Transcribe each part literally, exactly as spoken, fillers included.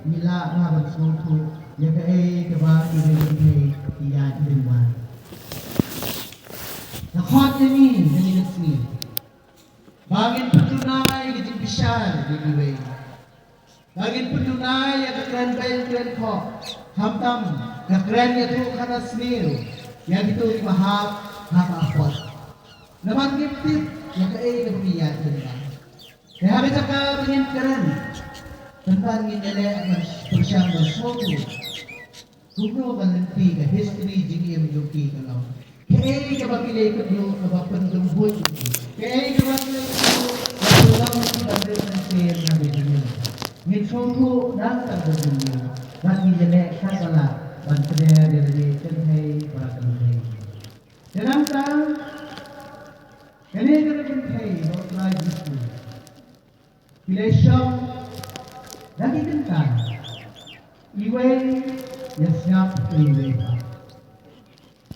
Ngi lah ban sngewthuh ïa kaei kaba ki riewkynthei ki ïaid lynba. Nga khot ïa ngi ha kane ka sngi ba ngin pynduna ïa ka jingbishar ïa kiwei. Ba ngin pynduna ïa ka kren beiñ kren khoh, khamtam ka kren ïathuhkhana sniew ïa kito kiba hap ha ka apot. Namar ngim tip ïa kaei kaba ngi ïaid lynba. Te ha ka jaka ba ngin kren, tang ba ngin ïaleh ban pyrshang ban sngewthuh kumno ka lynti, ka history jingim jong ki ka long. Kaei kaba ki la ïakynduh kaba pynduh buit ïa ki. Kaei kaba ki la ïakynduh kaba pynlong ïa ki ban rit mynsiem ha ka jingim. Ngin sngewthuh nangta ka jingim. Bad ngin ïaleh katba lah ban pynïar ïa lade kynthei para kynthei. Te nangta kane ka kynthei ba U Trai Jisu. Ki la shong da ki kynta. Iwei ïa sngap ïa iwei pat.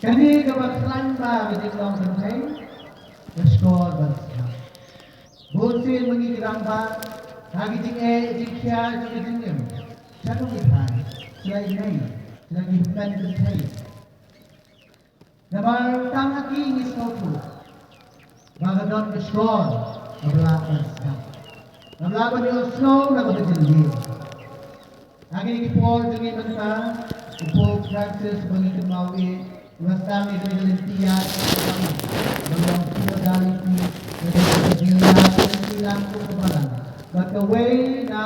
Kane kaba khlaiñ ba ka jinglong kynthei, ka shkor ban sngap. Bun sien ma ngi ki rangbah ha ki jingeh jingkhia jong ka jingim, sha nong ki trai, sha la i mei, sha la ki hynmen kynthei. Namar tang ha ki ngi sngewthuh ba ka don ka shkor kaba lah ban sngap, kaba lah ban ïohsngew na kaba jylliew. Ha kine ki por jong ngi mynta, u Pope Francis ba ngi kynmaw ïa u la sdang ïa kane ka lynti ïaid ba long synodality, ïa kane ka jingïaid lynti lang kum ka balang. Bad kawei na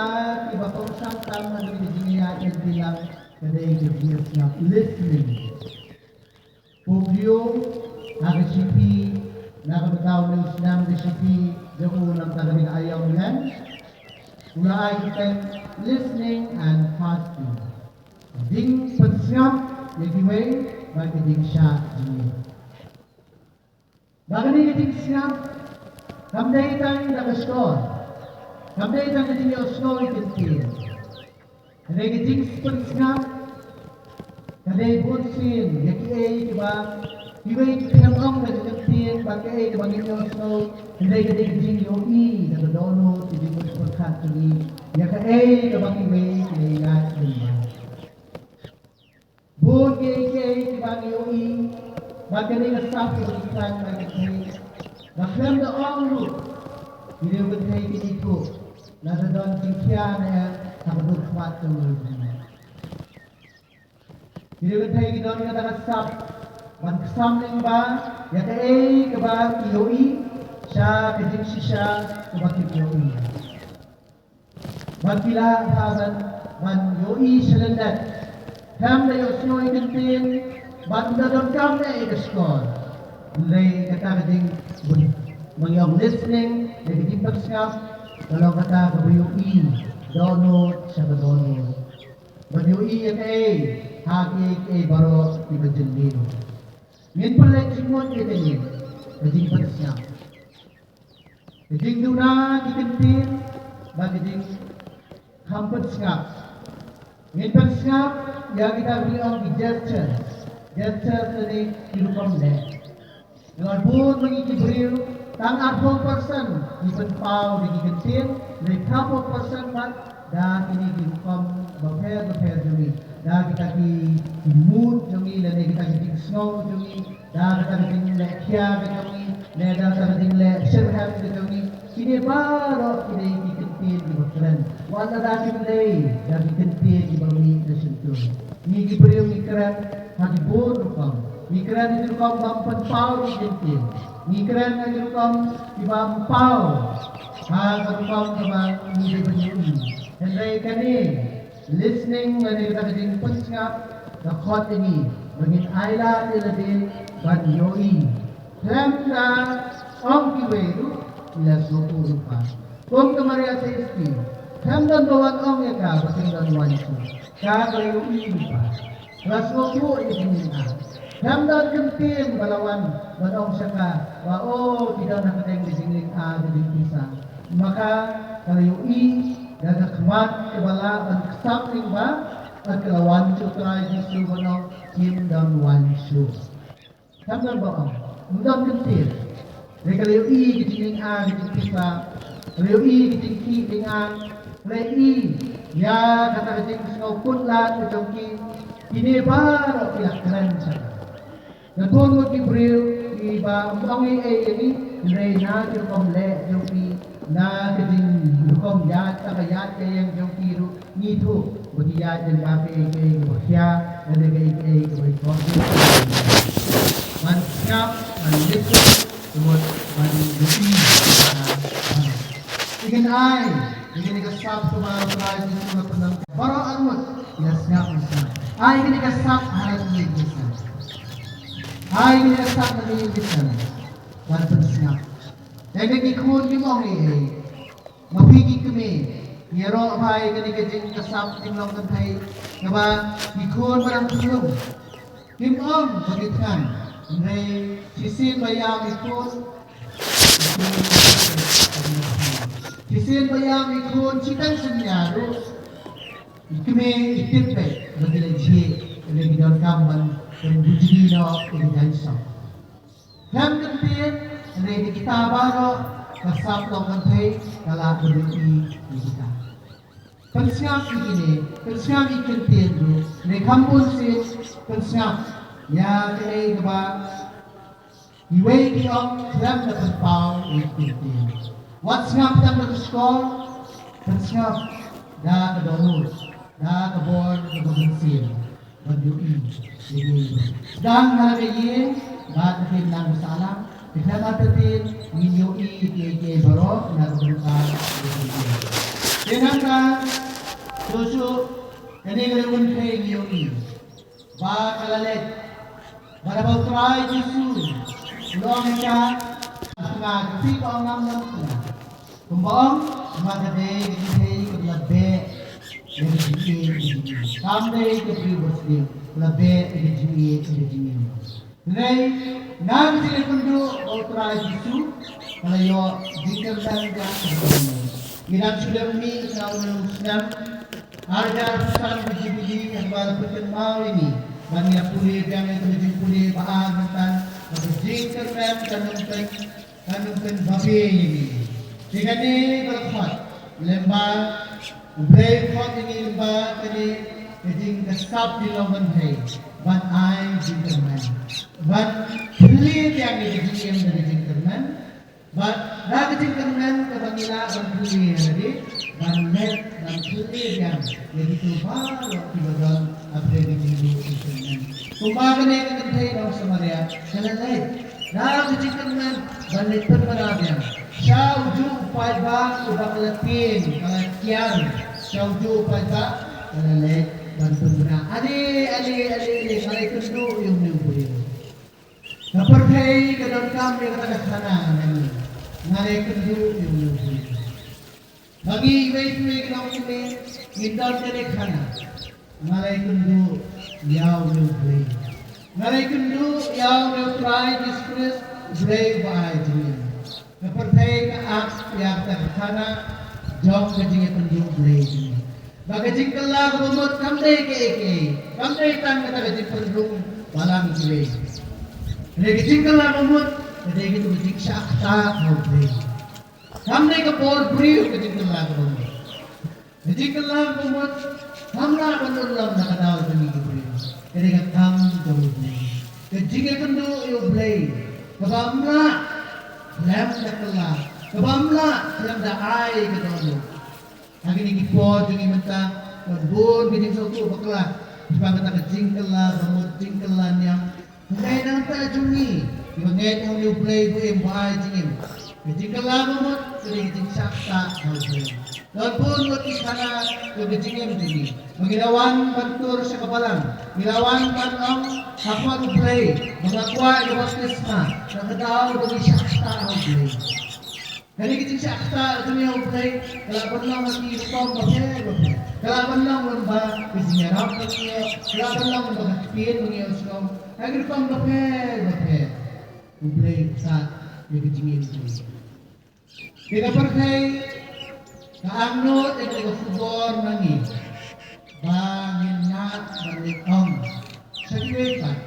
kiba kongsan tam ha kane ka jingïaid lynti lang ka dei ka jingïasngap, listening. Pope Leo ha ka shithi, na ka bynta une u snem ka shithi jong u na ka bynta ka Aïom Land, u la ai kyrteng Listening and Fasting. Jingpynsngap ïa kiwei bad ka jingshah jingim. Ba kane ka jingsngap kam dei tang da ka shkor, kam dei tang ka jingïohsngew ïa ki ktien. Hynrei ka jingpynsngap ka dei bun sien ïa kiei kiba kiwei ki khlem ong da ka ktien ba kaei kaba ngi ïohsngew, hynrei ka dei ka jingïohi da ka dohnud, ka jingmut pyrkhat jong ngi ïa kaei kaba kiwei ki la ïaid lynba. Bun kiei kiei kiba ngi ïohi, ba kane ka sap kaba ngi khlaiñ ba ngi khlaiñ, ba khlem da ong ruh, ki riewkynthei ki ithuh lada don jingkhia ne em ha ka dur khmat jong ngi. Ki riewkynthei ki don kata ka sap ban ksam lyngba ïa kaei kaba ki ïohi sha ka jingshisha kaba ki ïohi. Bad ki lah ha ban, ban ïohi sha lyndet. Khlem da ïohsngew ïa ki ktien, bad ym da donkam eh ïa ka shkor. Hynrei kata ka jing, ba ngi ong listening, ïa ka jingpynsngap, ka long kata kaba ïohi dohnud sha ka dohnud. Ban ïohi ïa kaei ha kiei kiei baroh kiba jylliew. Ngin pynleit jingmut ïa kane ka jingpynsngap. Ka jingduna ki ktien bad ka jingkham pynsngap. Ngin pynsngap ïa kita ba ngi ong ki gestures. Gestures lane ki rukom leh. Namar bun ma ngi ki briew tang arphew percent ngi pynpaw da ki ktien, hynrei phraphew percent pat da kine ki rukom bapher bapher jong ngi, da kita ki, ki mood jong ngi lane kita ki jingsngew jong ngi, da kata ka jingleh khia ka jong ngi, ne da kata ka jingleh shitrhem ka jong ngi. Kine baroh ki dei ki ktien kiba kren. Wat la da kim dei da ki ktien kiba mih na shyntur. Ngi ki briew ngi kren ha ki bun rukom. Ngi kren ha ki rukom bym pynpaw ki ktien. Ngi kren ha ki rukom kiba ym paw ha ka rukom kaba ngi dei ban ïohi. Hynrei kane listening lane kata ka jingpynsngap ka khot ïa ngi ba ngin ailad ïa lade ban ïohi. Khlem da ong kiwei ruh ngi la sngewthuh ruh pat. Kum ka Maria Theisotti, khlem don ba wan ong ïa ka ba kim don wan shuh. Ka ka la ïohi ruh pat. Ka la sngewthuh ïa ka jingim ka. Khlem don ktien ba la wan ban ong sha ka ba, oh, ki don ha ka dei ka jingim ka, ka jingpisa. Ma ka ka la ïohi da ka khmat kaba lah ban ksap lyngba, bad ka la wan sha U Trai Jisu ban ong kim don wan shuh. Khlem don ba ong, ym don ktien. Hynrei ka la ïohi ka jingim ka, ka jingpisa. Ka la ïohi ka jingkhih jingam. Ka la ïohi Ïa kata ka jingsngewkut lad ka jong ki, kine baroh ki la kren sha ka. Ngan bun ngut ki briew kiba ym ong ei ei ïa ngi, hynrei na ki rukom leh jong ki, na ka jingrukom ïaid, ka ïaid ka ïeng jong ki ruh, ngi thuh ba ki ïaid lyngba kaei kaei kaba khia, lane kaei kaei kaba important. Ban sngap, ban listen, ka mut ban ïohi. Ngan ai ïa kane ka sap sha U Trai Jisu, nga pynlong baroh arngut, ïa sngap, ïa sngap. Ai ïa kane ka sap ha la kine ki sap. Ai ïa kane ka sap ha la kine ki sap. Ban pynsngap. Ïa kine ki khun kim ong ei ei. Ma phi ki kmie, ïaroh bha ïa kane ka jing, ka sap jinglong kynthei, kaba ki khun ba dang khyllung kim ong ba ki thngan. Hynrei shisien ba ïam i khun, shisien ba ïam i khun, shi tang synñia ruh, i kmie i tip beit ba ki la jhieh, hynrei ki donkam ban, ban bujli noh ïa ki jaiñsop. Khlem kyntien, hynrei da kita baroh ka sap long kynthei ka lah ban ïohi ïa kita. Pynsngap ïa kine, pynsngap ïa ki kyntien ruh, hynrei kham bun sien, pynsngap ïa kaei kaba iwei ki ong khlem da pynpaw ïa ki kyntien. Wat sngap tang da ka skhor, pynsngap da ka dohnud, da ka bor kaba mynsiem. Ban ïohi ïa ki. Sdang ha la ka ïing bad ka tip nang ba sahlang, te khlem artatien ngin ïohi ïa kiei kiei baroh na ka bynta ka ïing. Te nangta shuh shuh kane ka dei ka kynthei ngi ïohi ba ka la leit, ba da ba U Trai Jisu u la ong ïa ka, nga ka phi ka ong ngam lam. Kumba ong, ma ka dei ka kynthei kaba la beh ïa ka jingim, ïa ka jingim. Kam dei ka briew basniew, la beh ïa ka jingim, ïa ka jingim. Hynrei na ka jingïakynduh bad U Trai Jisu, ka la ïoh jingkyrmen biang. Ngi dang shu leh mih na une u snem ar hajar arphew san ka Jubili, haba la pynkynmaw ïa ngi ban ïa pule biang ïa ka jingpule ba ar mynta, ba ka jingkyrmen kan ym pyn Kan ym pynbabe ïa ngi. Te kane ka la khot, lem ba U Blei u khot ïa ngi lem ba kane ka jing, ka sap jinglong kynthei, ban ai jingkyrmen, ban plie biang ïa ka jingim da ka jingkyrmen. Bad da ka jingkyrmen kaba ngi lah ban plie ïa lade, ban leit ban plie biang ïa kito baroh kiba don hapdeng ka jingduh jingkyrmen. Kumba kane ka kynthei nong Samaria ka la leit da ka jingkyrmen ban leit pynbna biang sha ujuh u paidbah uba ka la tieng, ka la kiar, sha ujuh u paidbah ka la leit ban pynbna. Ale, ale, ale, ale, ka la ïakynduh ïa une u briew. Ka pyrthei ka donkam ïa kata ka khana, nga la ïakynduh ïa une u briew. Ba ngi iwei pa iwei ki longkmie ngin don kane ka khana, nga la ïakynduh ïa une u Blei. Nga la ïakynduh ïa une u Trai Jisu Khrist, u Blei uba ai jingim. Ka pyrthei ka ap ïa kata ka khana jong ka jingïakynduh Blei jong ngi. Ba ka jingkylla kaba mut kam dei kaei kaei, kam dei tang kata ka jingpynrung balang kiwei. Hynrei ka jingkylla ba mut ka dei kata ka jingshah ktah ha U Blei. Kam dei ka por briew ka jingkylla kaba mut. Ka jingkylla kaba mut kam lah ban urlong na ka daw jong ngi ki briew. Ka dei ka kam jong U Blei. Ka jingïakynduh ïa U Blei kaba ym lah khlem da kylla, kaba ym lah khlem da ai ka dohnud. Ha kine ki por jong ngi mynta, don bun ki jingsngewthuh bakla shaphang kata ka jingkylla ba mut, jingkylla niam. Hynrei na ka bynta jong ngi kiba ngeit ha une U Blei ba im, ba ai jingim, ka jingkylla ba mut ka dei ka jingshah ktah ha U Blei. Don bun ngut ki khana jong ka jingim jong ngi ba ngi la wan ban tur sha ka balang, ngi la wan ban ong ha khmat U Blei ba nga kwah ïa ka baptisma, na ka daw ba ngi shah ktah ha U Blei. Kane ka jingshah ktah jong ngi ha U Blei ka lah ban long ha ki rukom bapher bapher. Ka lah ban long lyngba ka jingïarap ba ngi ïoh, ka lah ban long lyngba ka ktien ba ngi ïohsngew, ha ki rukom bapher bapher. U Blei u sah ïa ka jingim jong ngi. Te ka pyrthei ka angnud ïa ka khubor na ngi ba ngin nang ban leit ong sha kiwei pat,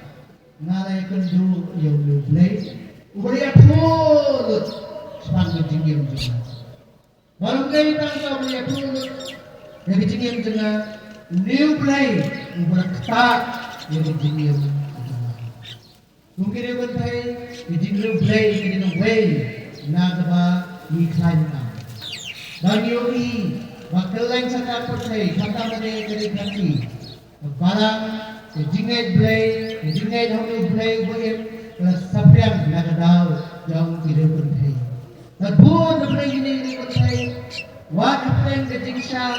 nga la ïakynduh ïa une U Blei uba la ïathuh lut shaphang ka jingim jong nga. Ba ym dei tang ïa uba la ïathuh lut, ïa ka jingim jong nga, une U Blei uba la ktah ïa ka jingim jong nga. Kum ki riewkynthei, ka jingriewblei ka dei kawei na kaba ngi khlaiñ tam. Ba ngi ïohi ba kylleng sa ka pyrthei, khamtam ka dei ka dei ka dei ka balang, ka jingngeit Blei, ka jingngeit ha une U Blei uba im, ka la saphriang na ka daw jong ki riewkynthei. Ka bun na pdeng kine ki riewkynthei, wat hapdeng ka jingshah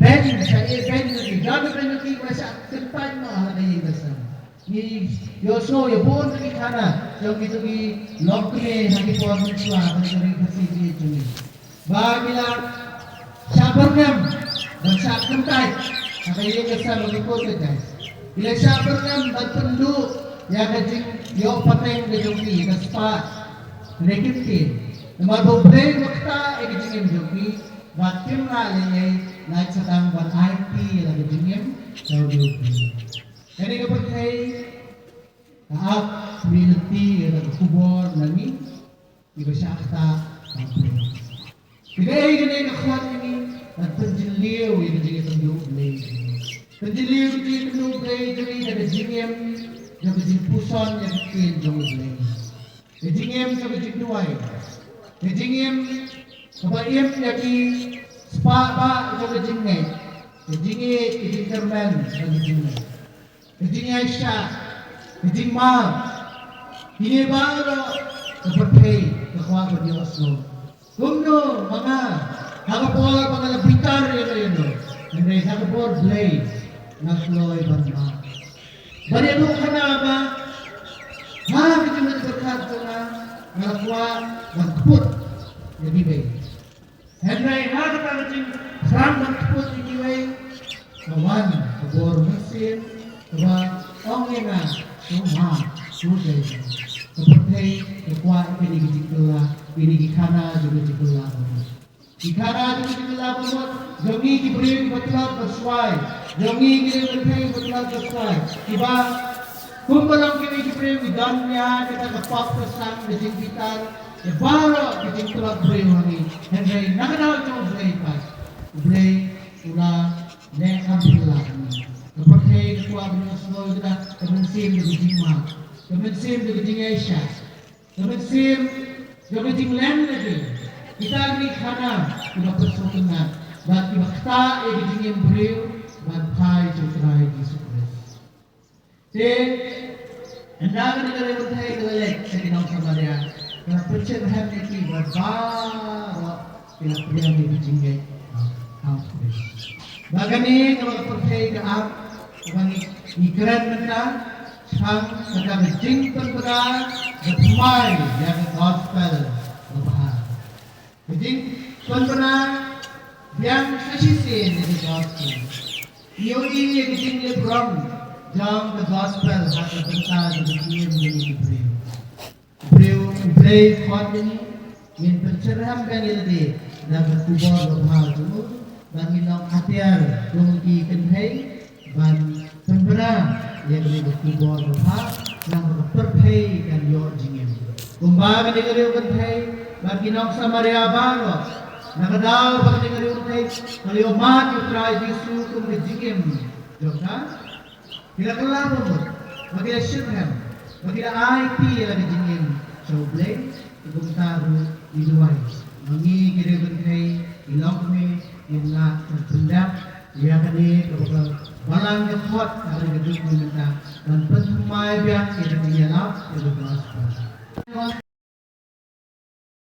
beiñ, shah ïeh beiñ ka ki, don ka beiñ ka ki, ba shah kyntait noh ha la ka ïing ka sem. Ngi ïohsngew ïa bun ki khana jong kito ki longkmie ha ki por mynshuwa ha ka ri Khasi jong ngi. Ba ki la shah byrngem ban shah kyntait ha ka ïing ka sem, ha ka kur ka jait. Ki la shah byrngem ban pynduh ïa ka jingïoh pateng ka jong ki, ïa ka spah ne ki ktien. Namar ba U Blei u la ktah ïa ka jingim jong ki, ba kim lah lei lei lait sa tang ban aiti ïa la ka jingim sha U Blei. Kane ka pyrthei ka ap, ngi lynti ïa ka khubor na ngi kiba shah ktah ha U Blei. Te kaei kane ka khot ïa ngi ban pynjylliew ïa ka jingïakynduh Blei. Pynjylliew ïa ka jingïakynduh Blei jong ngi da ka jingim, da ka jingpuson ïa ka ktien jong U Blei. Ka jingim jong ka jingduwai. Ka jingim kaba im ïa ki spah bah jong ka jingngeit. Ka jingïeit, ka jingkyrmen jong ka jingngeit. Ka jingïaishah, ka jingmap. Kine baroh ka pyrthei ka kwah ban ïohsngew. Kumno ma nga, ha ka por ba nga la bitar ïano ïano, hynrei ha ka bor Blei nga kloi ban map. Ban ïathuhkhana ba ha ka jingmut jingpyrkhat jong nga, nga la kwah ban kput ïa kiwei. Hynrei ha kata ka jingthrang ban kput ïa kiwei, ka wan ka bor mynsiem kaba ong ïa nga, to map, to dei. Ka pyrthei ka kwah ïa kine ki jingkylla, ïa kine ki khana jong ki jingkylla ba mut. Ki khana jong ki jingkylla ba mut jong ngi ki briew kiba tlot ba swai, jong ngi ki riewkynthei kiba tlot ba swai, kiba kumba long kiwei ki briew ki don ïa kata ka pop ka sang, ka jingbitar, ïa baroh ki jingtlot briew ha ngi. Hynrei na ka daw jong U Blei pat, U Blei u la leh kam phylla ha ngi. Ka pyrthei ka kwah ban ïohsngew ïa kata ka mynsiem jong ka jingmap, ka mynsiem jong ka jingïaishah, ka mynsiem jong ka jingleh lade. Kita ki khana kiba pynsngewtynnat bad kiba ktah ïa ka jingim briew ban phai jong U Trai Jisu Khrist. Te ynda kane ka riewkynthei ka la leit sha ki nong Samaria, ka la pynshyrkhei ïa ki bad baroh ki la pdiang ïa ki jingngeit ha U Khrist. Ba kane kaba ka pyrthei ka ap, kaba ngi, ngi kren mynta shaphang kata ka jingpynbna, ka thymmai ïa ka gospel babha. Ka jingpynbna biang sa shisien ïa ka gospel. Ïohi ïa ka jinglip rong jong ka gospel ha ka bynta jong ka jingim jong ngi ki briew. Briew, U Blei u khot ïa ngi, ngin pynshyrkhei biang ïa lade da ka khubor babha jong u, ba ngin long atiar kum ki kynthei ban pynbna ïa kane ka khubor babha, naba ka pyrthei kan ïoh jingim. Kumba kane ka riewkynthei bad ki nong Samaria baroh, na ka daw ba kane ka riewkynthei ka la ïohmad ïa U Trai Jisu kum ka jingim jong ka, ki la kylla ba mut, ba ki la shyrkhei, ba ki la aiti ïa la ka jingim sha U Blei. Te kumta ruh ngi duwai ba ngi ki riewkynthei, ki longkmie, ngin lah ban pyndep ïa kane kaba ka Balang ka khot ha kane ka juk mynta ban pynthymmai biang ïa ka jingïalap ïa ka gospel.